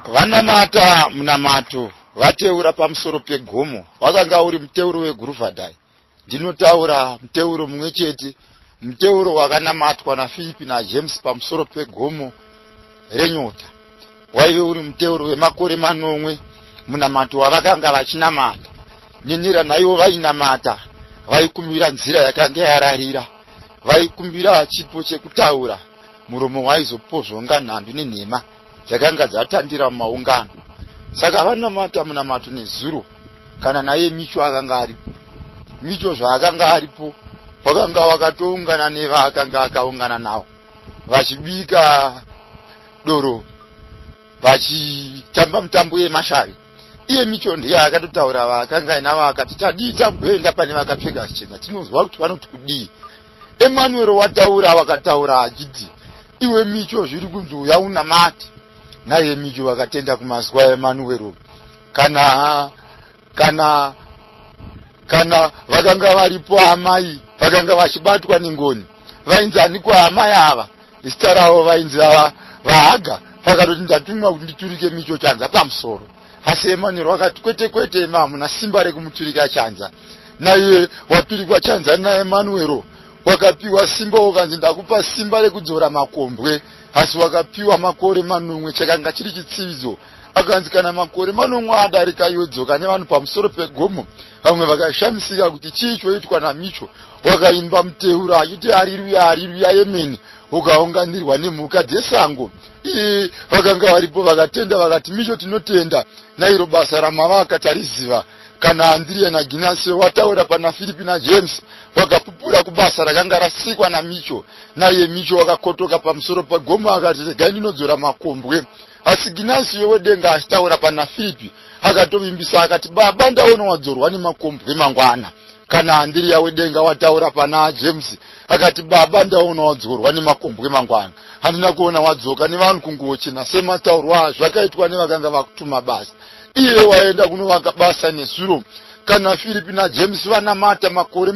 Vanamata munamato vateura pamusoro pegomo wakanga uri muteuro weGuruvhadhai. Ndinotaura muteuro mumwe chete, muteuro wakanamatwa naFiripi naJames pamusoro pegomo renyota. Waive uri muteuro wemakore manomwe, munamato wavakanga vachinamata. Nenera naivo vainamata, vaikumbira nzira yakanga yararira, vaikumbira chipo chekutaura, muromo waizopozvonga nhandu nenhema dzakanga dzatandira mumaungano. Saka vanamata munamato nezuro, kana naiye Micho akanga aripo. Micho zvaakanga aripo, wakanga wakatoungana nevaakanga akaungana navo, vachibika doro, vachitamba mutambo yemashavi. Iye Micho ndiye akatotaura vaakanga ainavo, akati tadii tamboenda pane vakapfeka zvichena, tinonzwa kuti vanoti kudii. Emmanuel wataura, wakataura achiti iwe Micho zviri kunzi uya unamate. Naiye Micho vakatenda kumazwi aEmanuel. Kana kana kana vakanga varipo amai vakanga vachibatwa nengoni, vainzi aniko amai ava? Zita ravo vainzi vaHaga. Vakatoti ndatumwa kuti nditurike Micho chanza pamusoro. Asi Emmanuel wakati kwete kwete, imi hamuna simba rekumuturika chanza. Naiye waturikwa chanza naEmanuel wakapiwa simba, ukanzi ndakupa simba rekudzora makombwe. Asi wakapiwa makore manomwe, chakanga chiri chitsividzo. Akanzi kana makore manomwe adarika iwe dzoka nevanhu pamusoro pegomo. Vamwe vakashamisika kuti chii choitwa naMicho. Wakaimba muteuro achiti hariruya hariruya yemeni, ukaunganirwa nemhuka dzesango. Iye vakanga varipo vakatenda, vakati Micho tinotenda nairo basa ramavaka tariziva. Kana Andrea naGinasio wataura pana Firipi naJames, wakapupura kubasa rakanga rasikwa naMicho. Naiye Micho wakakotoka pamusoro pegomo akati regai ndinodzora makombwe. Asi Ginasio wedenga achitaura pana Firipi akatovimbisa akati baba ndaona wadzorwa nemakombwe mangwana. Kana Andrea wedenga wataura pana James akati baba ndaona wadzorwa nemakombwe mangwana, handina kuona wadzoka nevanhu kunguo chena semataurwa zvakaitwa nevakanga vakutuma basa. Iye waenda kunovaka basa nezuro. Kana Firipi naJames vanamata makore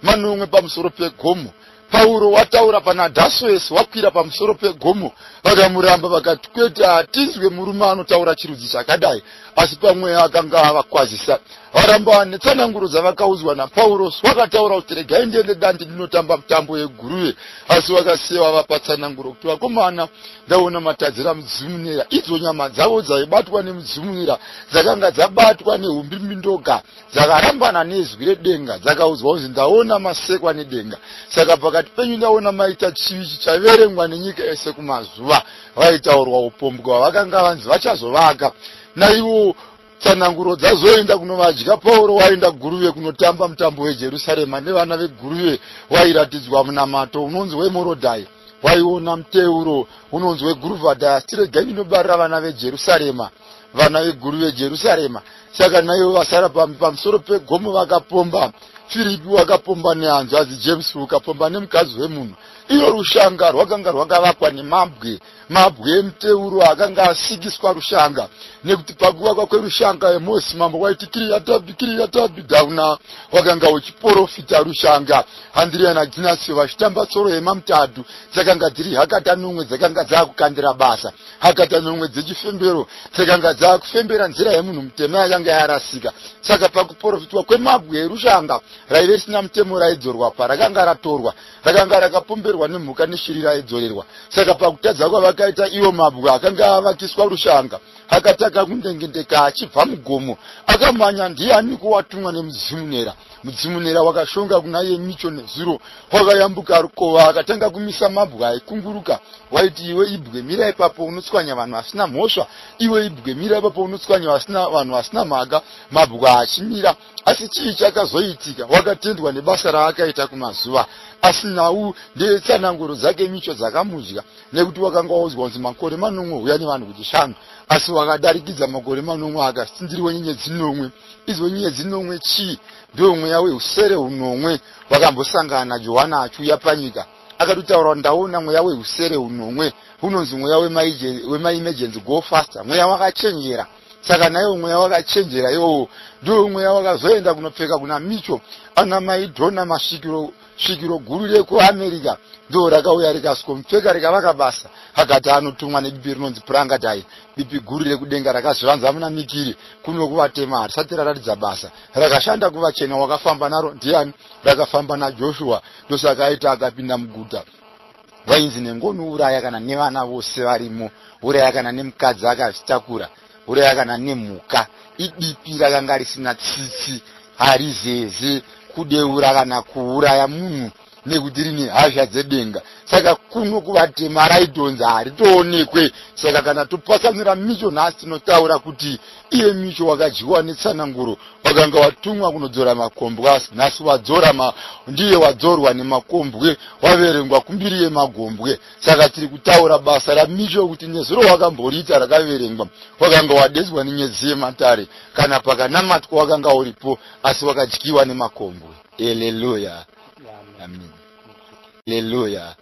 manomwe pamusoro pegomo, Pauro wataura pana Dhasoesi wakwira pamusoro pegomo, vakamuramba vakati kwete, hatinzwe murume anotaura chirudzi chakadai. Asi pamwe akanga avakwazisa, varamba netsananguro dzavakaudzwa naPaurosi. Wakataura kuti regai ndiende dandi ndinotamba mutambo yeguruve. Asi vakasiya vavapa tsananguro kuti vakomana ndaona matadzira mudzimunera. Idzo nyama dzavo dzaibatwa nemudzimunera dzakanga dzabatwa nehumbimbindoga, dzakarambana nezwi redenga, dzakaudzwa kunzi ndaona masekwa nedenga, saka pakati penyu ndaona maita chivi chichaverengwa nenyika yese kumazuva. Vaitaurwa upombwe hwavakanga vanzi vachazovaka. Naivo tsananguro dzazoenda kunovadya. Pauro waenda Guruve kunotamba mutambo weJerusarema nevana veGuruve, wairatidzwa munamato unonzi weMorodhai, waiona muteuro unonzi weGuruvhadhai. Asi tiregai ndinobarira vana veJerusarema, vana veGuruve Jerusarema. Saka naivo vasara pamusoro pegomo vakapomba. Firipi wakapomba nehanzvadzi, James ukapomba nemukadzi wemunhu. Iro rushanga rwakanga rwakavakwa nemabwe, mabwe emuteuro akanga asikiswa rushanga, nekuti pakuvakwa kwerushanga Emosi mambo waiti kiriyatabi kiriyatabi dhauna, wakanga uchiporofita rushanga. Andrea naGinasio vachitamba tsoro yemamutatu dzakanga dziri hakata nomwe dzakanga dzakukandira basa, hakata nomwe dzechifembero dzakanga dzakufembera nzira yemunhu mutema yakanga yarasika. Saka pakuporofitwa kwemabwe erushanga raive risina mutemo raidzorwa parakanga ratorwa, rakanga rakapomberwa nemhuka neshiri raidzorerwa. Saka pakutadza kwavakaita iwo mabwe akanga avakiswa rushanga akataka kundengendeka achibva mugomo akamanya ndianiko watumwa nemudzimunera. Mudzimunera wakashonga kuna iye Micho nezuro, wakayambuka rukova akatanga kumisa mabwe aikunguruka. Waiti iwe ibwe mira ipapo unotswanya vanhu vasina mhosva, iwe ibwe mira ipapo unotswanya vanhu vasina mhaka. Mabwe achimira. Asi chii chakazoitika? Wakatendwa nebasa raakaita kumazuva. Asi nhau ndeyetsananguro dzake Micho dzakamudya, nekuti wakanga waudzwa kunzi makore manomwe huya nevanhu kuchishanu, asi wakadarikidza makore manomwe akasindiriwa nyenyedzi nomwe. Idzo nyenyedzi nomwe chii? Ndiwo mweya weusere hunomwe wakambosangana naJohana achiuya panyika. Akatotaura kuti ndaona mweya weusere hunomwe, hunonzi mweya wemaemergency go faster, mweya wakachenjera. Saka naiwo mweya wakachenjera iwowo ndiwo mweya wakazoenda kunopfeka kuna Micho ana Maidhona, masvikiro, svikiro guru rekuAmerica ndo rakauya rikasvikomupfeka rikavaka basa. Akati anotumwa nebipi rinonzi Purangadai, bipi guru rekudenga rakazvivanza muna Mikiri. Kuno kuvatema harisati raratidza basa rakashanda kuvachena. Wakafamba naro ndiani? Rakafamba naJoshua. Ndosaka aita akapinda muguta vainzi nengonouraya kana nevana vose varimo, uraya kana nemukadzi akazvitakura, uraya kana nemhuka. Ibipi rakanga risina tsitsi, harizeze kudeura kana kuuraya munhu nekuti rine hasha dzedenga. Saka kuno kuvatema raitonzi haritoonekwe. Saka kana topatsanura Micho nhasi, tinotaura kuti iye Micho wakadyiwa netsananguro, wakanga watumwa kunodzora makombwe, asi nhasi wadzora ndiye wadzorwa nemakombwe, waverengwa kumbiri yemagombwe. Saka tiri kutaura basa raMicho kuti nezuro wakamboriita rakaverengwa, wakanga wadedzwa nenyedzi yematare, kana pakanamatwa wakanga uripo, asi wakadyiwa nemakombwe. Eleluya, amen. Aleluya.